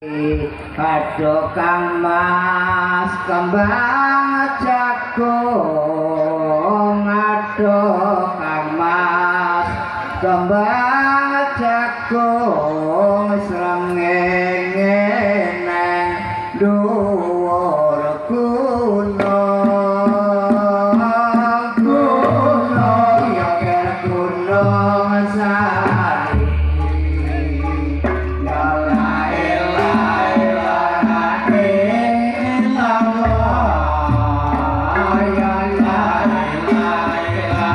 Aduh Kang Mas kembang jagung, aduh Kang Mas kembang jagung, srengenge nang dhuwur gunung, gunung ya ker gunung sari. Ya la ilaha illallah, ya la ilaha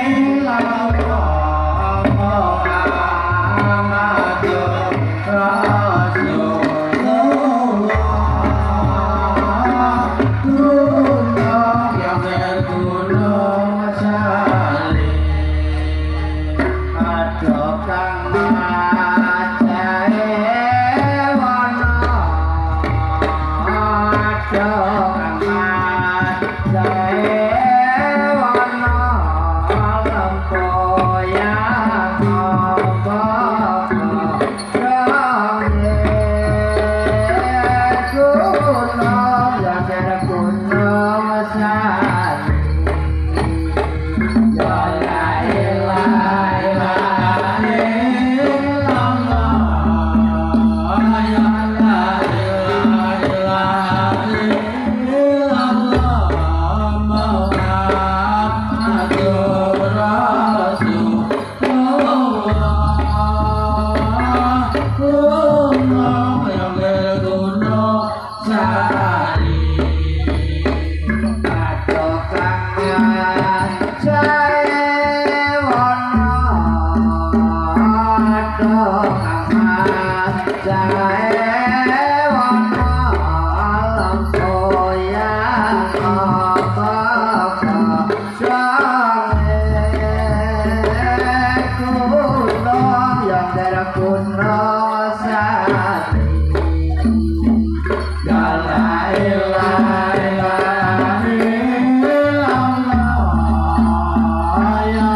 illallah, Muhammadur Rasulullah. Gunung ya ker gunung sari. Aduh Kang Mas jae wana, aduh Kang Mas jae wana, lempoyang apa godhonge gunung ya ker gunung sari. Ya la ilaha illallah, ya la ilaha illallah, Muhammadur Rasulullah. Gunung ya ker gunung sari. Aduh Kang Mas jae wana, aduh Kang Mas jae wana, lempoyang apa godhonge gunung ya ker gunung sari. Ya la ilaha illallah, ya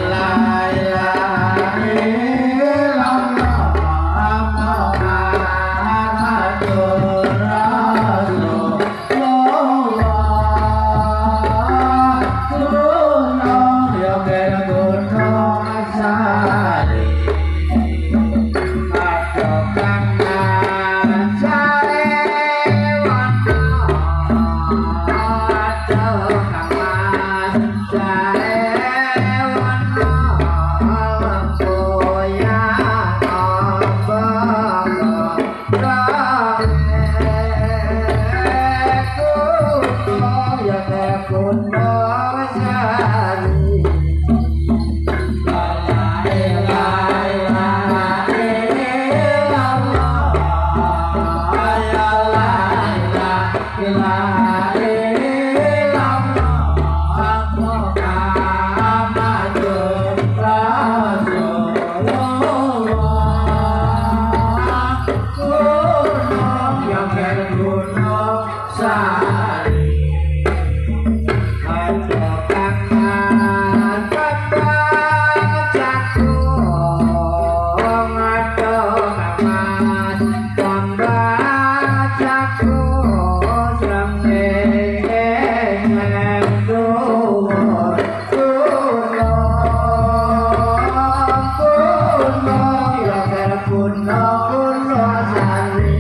la ilaha illallah, Muhammadur Rasulullah. Gunung ya ker gunung sari. Aduh Kang Mas jae wana, aduh Kang Mas jae wana, lempoyang apa godhonge gunung ya ker gunung sari. La ilaha illallah, ya la ilaha illallah, Muhammadur Rasulullah. Gunung ya ker gunung sari. Aduh Kang Mas kembang jagung, aduh Kang Mas kembang jagung, srengenge nang dhuwur gunung, gunung ya ker gunung sari.